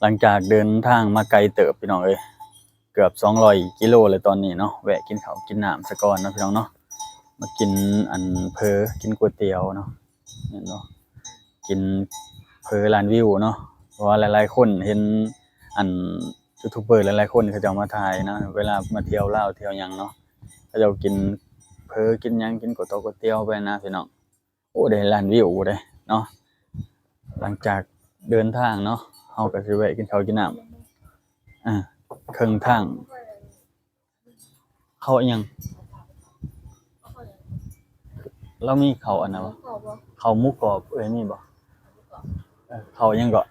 ຫຼັງຈາກເດີນທາງມາໄກເຕີບພີ່ນ້ອງເອີຍ ເກືອບສອງຮ້ອຍກິໂລແລ້ວຕອນນີ້ເນາະ ແວະກິນເຂົ້າກິນນ້ຳສາກ່ອນເນາະພີ່ນ້ອງເນາະ ມາກິນອັນເຝີ ກິນກ໋ວຍຕຽວເນາະ ແມ່ນບໍ່ ກິນເຝີລ້ານວິວເນາະ ເພາະວ່າຫຼາຍໆຄົນເຫັນອັນຢູທູບເບີຫຼາຍໆຄົນເຂົາເຈົ້າມາຖ່າຍນະ ເວລາມາທ່ຽວລາວທ່ຽວຫຍັງເນາະ ເຂົາເຈົ້າກິນເຝີ ກິນຫຍັງ ກິນກ໋ວຍຕອກກ໋ວຍຕຽວໄປນະພີ່ນ້ອງ. ໂອ້ ໄດ້ລ້ານວິວເດ້ເນາະ ຫຼັງຈາກເດີນທາງເນາະ ເຮົາກໍຊິແວະກິນເຂົ້າກິນນ້ຳ ເອີ ເຄິ່ງທາງ ເຂົ້າອີ່ຫຍັງ ລາວມີເຂົ້າອັນນັ້ນບໍ່ ເຂົ້າໝູກອບ ເອີຍ ມີບໍ່ ເອີ ເຂົ້າຫຍັງເກາະ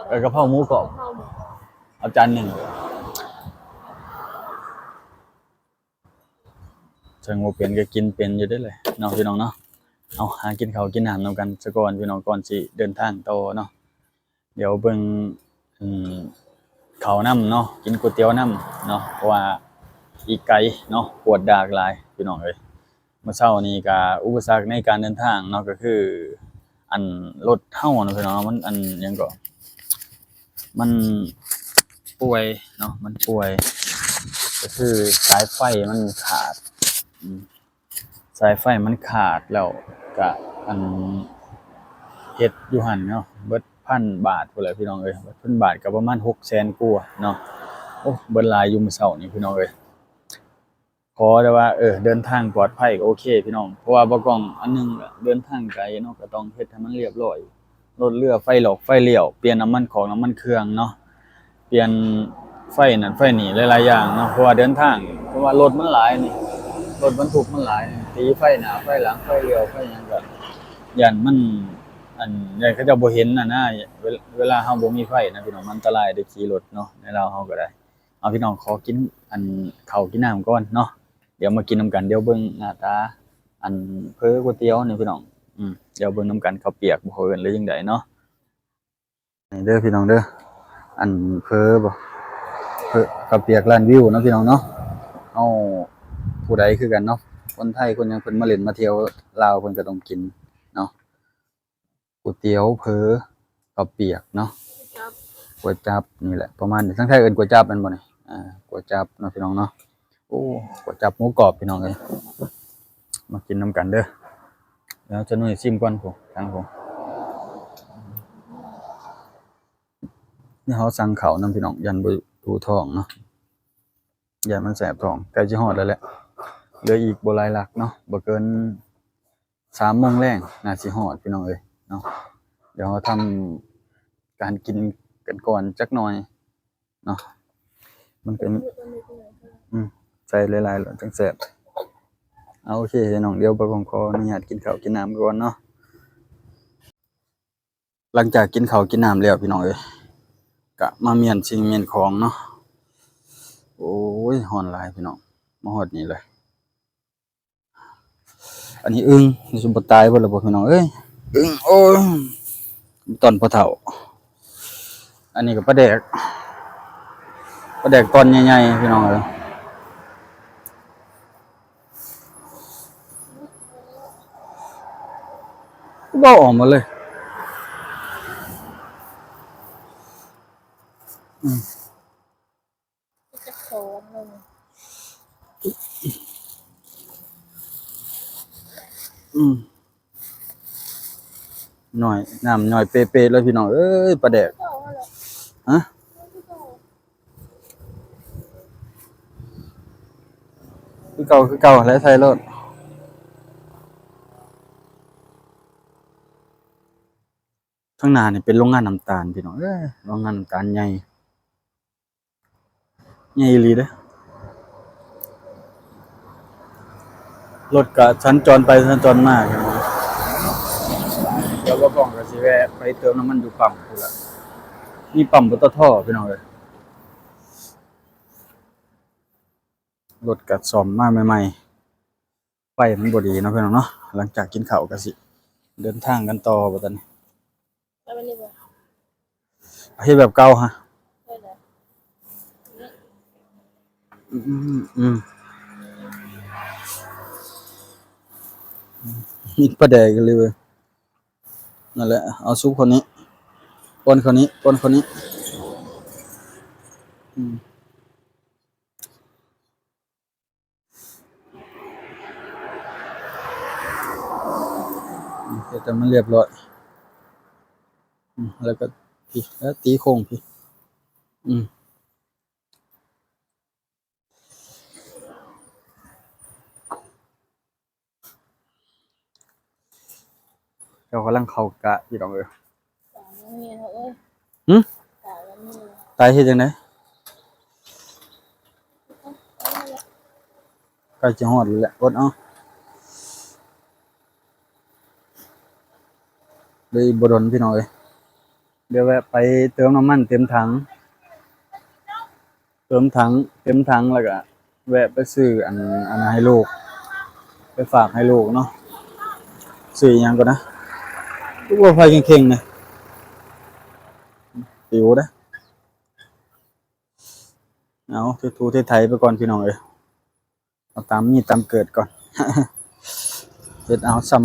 ເອີ ກະເພົາໝູກອບ ເອົາຈານໜຶ່ງ. ເຊິ່ງບໍ່ເປັນກໍກິນເປັນຢູ່ເດ້ແຫຼະເນາະພີ່ນ້ອງເນາະ ເອົາ ຫາກິນເຂົ້າກິນນ້ຳນຳກັນສາກ່ອນພີ່ນ້ອງ ກ່ອນຊິເດີນທາງຕໍ່ເນາະ ດຽວເບິ່ງ ເຂົ້ານຳເນາະ ກິນກ໋ວຍຕຽວນຳເນາະ ເພາະວ່າອີກໄກເນາະ ປວດດາກຫຼາຍພີ່ນ້ອງເອີຍ ມື້ເຊົ້ານີ້ກະອຸປະສັກໃນການເດີນທາງເນາະ ກໍຄື ອັນລົດເຮົາເນາະພີ່ນ້ອງເນາະ ມັນອັນຫຍັງເກາະ ມັນປ່ວຍເນາະ ມັນປ່ວຍ ກໍຄືສາຍໄຟມັນຂາດ ອືມ ສາຍໄຟມັນຂາດແລ້ວກະອັນເຮັດຢູ່ຫັ້ນເນາະ ເບິດພັນບາດພຸ້ນແຫຼະພີ່ນ້ອງເອີຍ ເບິດພັນບາດກໍປະມານຫົກແສນກວ່າເນາະ ໂອ້ ເບິດຫຼາຍຢູ່ມື້ເຊົ້ານີ້ພີ່ນ້ອງເອີຍ. ຂໍແຕ່ວ່າ ເອີ ເດີນທາງປອດໄພກໍໂອເຄພີ່ນ້ອງ ເພາະວ່າບໍ່ກ້ອງອັນໜຶ່ງເດີນທາງໄກເນາະ ກໍຕ້ອງເຮັດໃຫ້ມັນລຽບຮ້ອຍ ລົດເຫຼືອໄຟຫຼອກໄຟລ້ຽວ ປ່ຽນນ້ຳມັນຂອກນ້ຳມັນເຄື່ອງເນາະ ປ່ຽນໄຟນັ້ນໄຟນີ້ຫຼາຍໆຢ່າງເນາະ ເພາະວ່າເດີນທາງ ເພາະວ່າລົດມັນຫຼາຍນີ້ ລົດບັນທຸກມັນຫຼາຍ ຕີໄຟໜ້າໄຟຫຼັງໄຟລ້ຽວໄຟຫຍັງກໍຢ້ານມັນ ອັນ ຢ້ານເຂົາເຈົ້າບໍ່ເຫັນຫັ້ນນະ ເວ ເວລາເຮົາບໍ່ມີໄຟນະພີ່ນ້ອງ ມັນອັນຕະລາຍເດ້ຂີ່ລົດເນາະ ໃນລາວເຮົາກໍໄດ້. ເອົາ ພີ່ນ້ອງ ຂໍກິນອັນເຂົ້າກິນນ້ຳກ່ອນເນາະ ດຽວມາກິນນຳກັນ ດຽວເບິ່ງໜ້າຕາອັນເຝີກ໋ວຍຕຽວນີ້ພີ່ນ້ອງ ອືມ ດຽວເບິ່ງນຳກັນ ເຂົ້າປຽກບໍ່ ເຂົາເອີ້ນ ຫຼືຈັ່ງໃດເນາະ ນີ້ເດີພີ່ນ້ອງເດີ ອັນເຝີບໍ່ ເຝີເຂົ້າປຽກລ້ານວິວເນາະພີ່ນ້ອງເນາະ ເຮົາຜູ້ໃດຄືກັນເນາະ ຄົນໄທຄົນຫຍັງ ເພິ່ນມາຫຼິ້ນມາທ່ຽວລາວ ເພິ່ນກໍຕ້ອງກິນເນາະ. ກ໋ວຍຕຽວເຝີເຂົ້າປຽກເນາະ ກ໋ວຍຈັບນີ້ແຫຼະ ປະມານນີ້ ທາງໄທເອີ້ນກ໋ວຍຈັບແມ່ນບໍ່ນີ້ ອ່າ ກ໋ວຍຈັບເນາະພີ່ນ້ອງເນາະ ໂອ້ ກ໋ວຍຈັບໝູກອບພີ່ນ້ອງເອີຍ ມາກິນນຳກັນເດີ ດຽວຈະໜຸ່ຍຊິມກ່ອນພຸ້ນ ທາງພຸ້ນ ນີ້ເຮົາສັ່ງເຂົ້ານຳພີ່ນ້ອງ ຢ້ານບໍ່ຢູ່ທ້ອງເນາະ ຢ້ານມັນແສບທ້ອງ ໃກ້ຊິຮອດແລ້ວແຫຼະ ເຫຼືອອີກບໍ່ຫຼາຍຫຼັກເນາະ ບໍ່ເກີນ ສາມໂມງແລງໜ້າຊິຮອດພີ່ນ້ອງເອີຍເນາະ ດຽວເຮົາທຳການກິນກັນກ່ອນຈັກໜ່ອຍເນາະ ມັນເປັນ ອືມ ໃສ່ຫຼາຍໆແລ້ວຈັ່ງແຊບ ເອົາ ໂອເຄພີ່ນ້ອງ ດຽວບ່າວກອງຂໍອະນຸຍາດກິນເຂົ້າກິນນ້ຳກ່ອນເນາະ. ຫຼັງຈາກກິນເຂົ້າກິນນ້ຳແລ້ວພີ່ນ້ອງເອີຍ ກະມາມ້ຽນສິ່ງມ້ຽນຂອງເນາະ ໂອ້ຍ ຮ້ອນຫຼາຍພີ່ນ້ອງ ມາຮອດນີ້ເລີຍ ອັນນີ້ອຶ່ງ ຊິບໍ່ຕາຍເບິດແລ້ວບໍ່ພີ່ນ້ອງເອີຍ ອຶ່ງ ໂອ້ຍ ຕອນພໍ່ເຖົ້າ ອັນນີ້ກໍປາແດກ ປາແດກຕອນໃຫຍ່ໆ ພີ່ນ້ອງເອີຍ ເວົ້າອອກມາເລີຍ ອືມ ອືມ ໜ້ອຍ ນ້ຳໜ້ອຍເປະໆເລີຍພີ່ນ້ອງເອີຍ ປາແດກ ຮະ ຄືເກົ່າ ຄືເກົ່າແຫຼະ ໃສ່ໂລດ ທາງໜ້ານີ້ເປັນໂຮງງານນ້ຳຕານພີ່ນ້ອງເອີຍ ໂຮງງານນ້ຳຕານໃຫຍ່ ໃຫຍ່ອີ່ຫຼີເດ້ ລົດກະສັນຈອນໄປສັນຈອນມາ ແລ້ວບໍ່ກ້ອງກະຊິແວະໄປເຕີມນ້ຳມັນຢູ່ປ້ຳພຸ້ນລະ ມີປ້ຳ ປຕທ ພີ່ນ້ອງເອີຍ ລົດກະສ້ອມມາໃໝ່ໆ ໄຟມັນບໍ່ດີເນາະພີ່ນ້ອງເນາະ ຫຼັງຈາກກິນເຂົ້າກະຊິເດີນທາງກັນຕໍ່ບັດນີ້ ເອົາແບບນີ້ບໍ່ ເຮັດແບບເກົ່າຮະ ເຮັດແບບ ອືມ ອືມ ມີປາແດກອີ່ຫຼີເວີຍ ນັ້ນແຫຼະ ເອົາຊຸບເຂົ້ານີ້ ປ້ອນເຂົ້ານີ້ ປ້ອນເຂົ້ານີ້ ເຮັດໃຫ້ມັນຮຽບຮ້ອຍ ແລ້ວກໍ ແລ້ວຕີໂຄ້ງພີ້ ອືມ. ເຈົ້າກຳລັງເຂົ້າກະ ພີ່ນ້ອງເອີຍ. ຕາຍເຮັດຈັ່ງໃດ? ໃກ້ຈະຮອດແລ້ວແຫຼະ ອົດເອົາ ເດີອີກບໍ່ດົນ ພີ່ນ້ອງເອີຍ. ດຽວແວະໄປເຕີມນ້ຳມັນເຕັມຖັງ ເຕີມຖັງ ເຕັມຖັງ ແລ້ວກະແວະໄປຊື້ອັນ ອັນນັ້ນໃຫ້ລູກ ໄປຝາກໃຫ້ລູກເນາະ. ຊື້ອີ່ຫຍັງກ່ອນນະ? ຄືວ່າໄຟເຄັ່ງໆ ນະ ປິວເດ້. ເອົາ ເທດຖູເທດໄຖໄປກ່ອນ ພີ່ນ້ອງເອີຍ. ເອົາຕາມມີຕາມເກີດກ່ອນ ເຮັດເອົາຊ່ຳ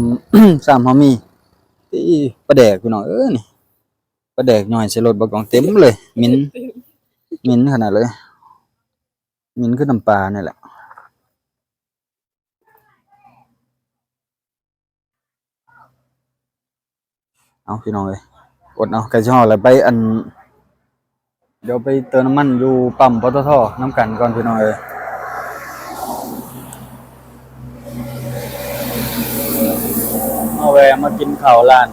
ຊ່ຳເຮົາມີ. ອີ ປາແດກ ພີ່ນ້ອງເອີຍ ນີ້ ປາແດກຍ່ອຍໃສ່ລົດບັກກອງເຕັມເລີຍ ເໝັນ ເໝັນຂະໜາດເລີຍ ເໝັນຄືນ້ຳປານີ້ແຫຼະ. ເອົາ ພີ່ນ້ອງເອີຍ ອົດເອົາ ໃກ້ຊິຮອດແລ້ວ ໄປອັນ ດຽວໄປເຕີມນ້ຳມັນຢູ່ປ້ຳ ປຕທ ນຳກັນກ່ອນ ພີ່ນ້ອງເອີຍ. ມາແວ່ມາກິນເຂົ້າຮ້ານ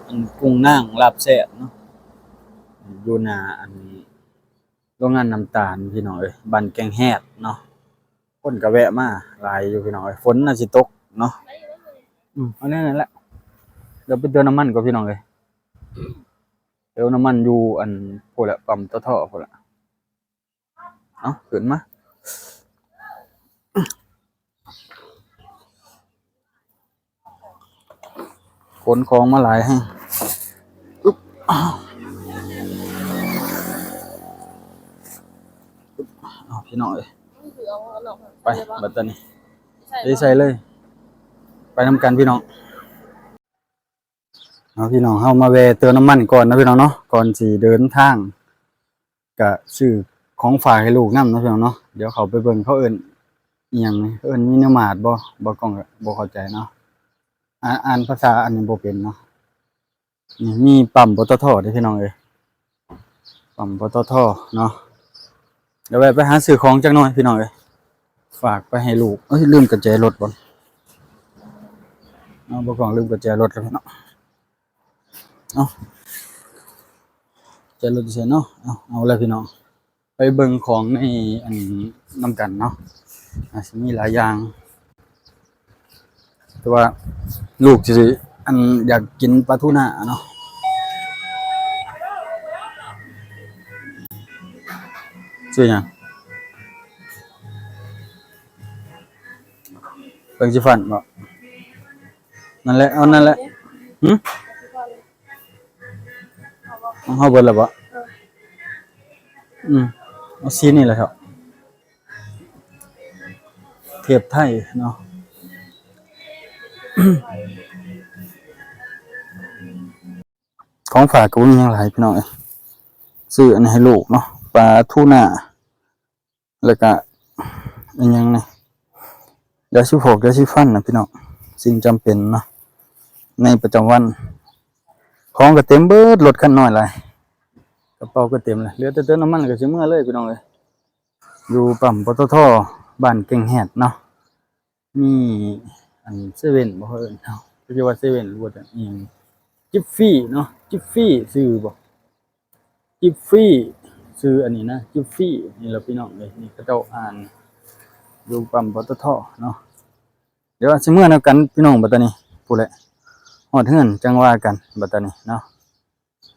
ອັນກຸ້ງນາງລາບແຊບເນາະ ຢູ່ໜ້າອັນໂຮງງານນ້ຳຕານ ພີ່ນ້ອງເອີຍ ບ້ານແກ້ງແຮດເນາະ. ຄົນກໍແວະມາຫຼາຍຢູ່ ພີ່ນ້ອງເອີຍ ຝົນໜ້າຊິຕົກເນາະ. ອືມ ເອົາແນວນັ້ນແຫຼະ ດຽວໄປເຕີມນ້ຳມັນກ່ອນ ພີ່ນ້ອງເອີຍ. ເຕີມນ້ຳມັນຢູ່ອັນ ພຸ້ນແຫຼະ ປ້ຳ ຕທ ພຸ້ນແຫຼະ. ເອົາ ຂຶ້ນມາ ຂົນຂອງມາຫຼາຍແຮງ. ອຶບ ເອົາ ພີ່ນ້ອງເອີຍ ໄປ ບັດຕານີ້ ໄປໃສ່ເລີຍ ໄປນຳກັນ ພີ່ນ້ອງ. ເອົາ ພີ່ນ້ອງ ເຮົາມາແວ່ເຕີມນ້ຳມັນກ່ອນນະ ພີ່ນ້ອງເນາະ ກ່ອນຊິເດີນທາງ ກະຊື້ຂອງຝາກໃຫ້ລູກນຳເນາະ ພີ່ນ້ອງເນາະ. ດຽວເຂົ້າໄປເບິ່ງ ເຂົາເອີ້ນອີ່ຫຍັງນີ້ ເອີ້ນມິນິມາດບໍ່? ບໍ່ ກ້ອງກໍບໍ່ເຂົ້າໃຈເນາະ ອ່ານ ອ່ານພາສາອັນນີ້ບໍ່ເປັນເນາະ. ນີ້ມີປ້ຳ ປຕທ ເດ້ ພີ່ນ້ອງເອີຍ ປ້ຳ ປຕທ ເນາະ. ດຽວແວະໄປຫາຊື້ຂອງຈັກໜ່ອຍ ພີ່ນ້ອງເອີຍ ຝາກໄປໃຫ້ລູກ. ເອີຍ ລືມກະແຈລົດບໍ່ເນາະ ບໍ່ກ້ອງ ລືມກະແຈລົດແລ້ວເນາະ. ເອົາ ແຈລົດຢູ່ໃສເນາະ? ເອົາ ເອົາລະພີ່ນ້ອງ ໄປເບິ່ງຂອງໃນອັນນຳກັນເນາະ. ອາດຊິມີຫຼາຍຢ່າງ ແຕ່ວ່າລູກຊິອັນຢາກກິນປາທູນາເນາະ. ຊື່ຫຍັງ? ແປງສີຟັນບໍ? ນັ້ນແຫຼະ ເອົານັ້ນແຫຼະ. ຫຶ? ຂອງເຮົາເບິດແລ້ວບໍ? ອືມ ເອົາສີນີ້ແຫຼະເຖາະ ເທບໄທເນາະ. ຂອງຝາກກໍບໍ່ມີຫຍັງຫຼາຍ ພີ່ນ້ອງເອີຍ ຊື້ອັນນີ້ໃຫ້ລູກເນາະ ປາທູນາ ແລ້ວກະອີ່ຫຍັງນີ້ ຢາສີຟອກ ຢາສີຟັນນະ ພີ່ນ້ອງ ສິ່ງຈຳເປັນເນາະ ໃນປະຈຳວັນ. ຂອງກໍເຕັມເບິດ ລົດຄັນນ້ອຍຫຼາຍ ກະເປົາກໍເຕັມແລ້ວ ເຫຼືອແຕ່ເຕີມນ້ຳມັນແລ້ວກໍຊິເມືອເລີຍ ພີ່ນ້ອງເອີຍ. ຢູ່ປ້ຳ ປຕທ ບ້ານແກ້ງແຮດເນາະ. ມີອັນເຊເວັ່ນບໍ່ ເຂົາເອີ້ນ ເຂົາເອີ້ນວ່າເຊເວັ່ນ ຫຼືວ່າອີ່ຫຍັງ ຈິບຟຣີເນາະ ຈິບຟຣີ ຊື່ບໍ່ ຈິບຟຣີ ຊື່ອັນນີ້ນະ ຈິບຟຣີ ນີ້ລະພີ່ນ້ອງເອີຍ. ນີ້ເຂົາເຈົ້າອ່ານຢູ່ປ້ຳ ປຕທ ເນາະ. ດຽວຊິເມືອນຳກັນ ພີ່ນ້ອງ ບັດຕານີ້ ພຸ້ນແຫຼະ ຮອດເຮືອນຈັ່ງວ່າກັນ ບັດຕານີ້ເນາະ.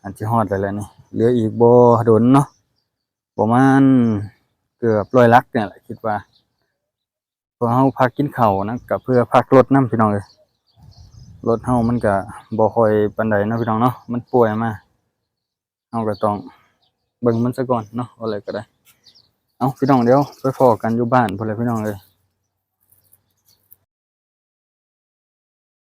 ອັນຊິຮອດແລ້ວແຫຼະນີ້ ເຫຼືອອີກບໍ່ດົນເນາະ ປະມານເກືອບຮ້ອຍຫຼັກນີ້ແຫຼະ ຄິດວ່າ ເພາະເຮົາພັກກິນເຂົ້ານະ ກະເພື່ອພັກລົດນຳ ພີ່ນ້ອງເອີຍ. ລົດເຮົາມັນກະບໍ່ຄ່ອຍປານໃດເນາະ ພີ່ນ້ອງເນາະ ມັນປ່ວຍມາ ເຮົາກະຕ້ອງເບິ່ງມັນສາກ່ອນເນາະ ວ່າແລ້ວກະໄດ້. ເອົາ ພີ່ນ້ອງ ດຽວໄປພໍ້ກັນຢູ່ບ້ານພຸ້ນແຫຼະ ພີ່ນ້ອງເອີຍ.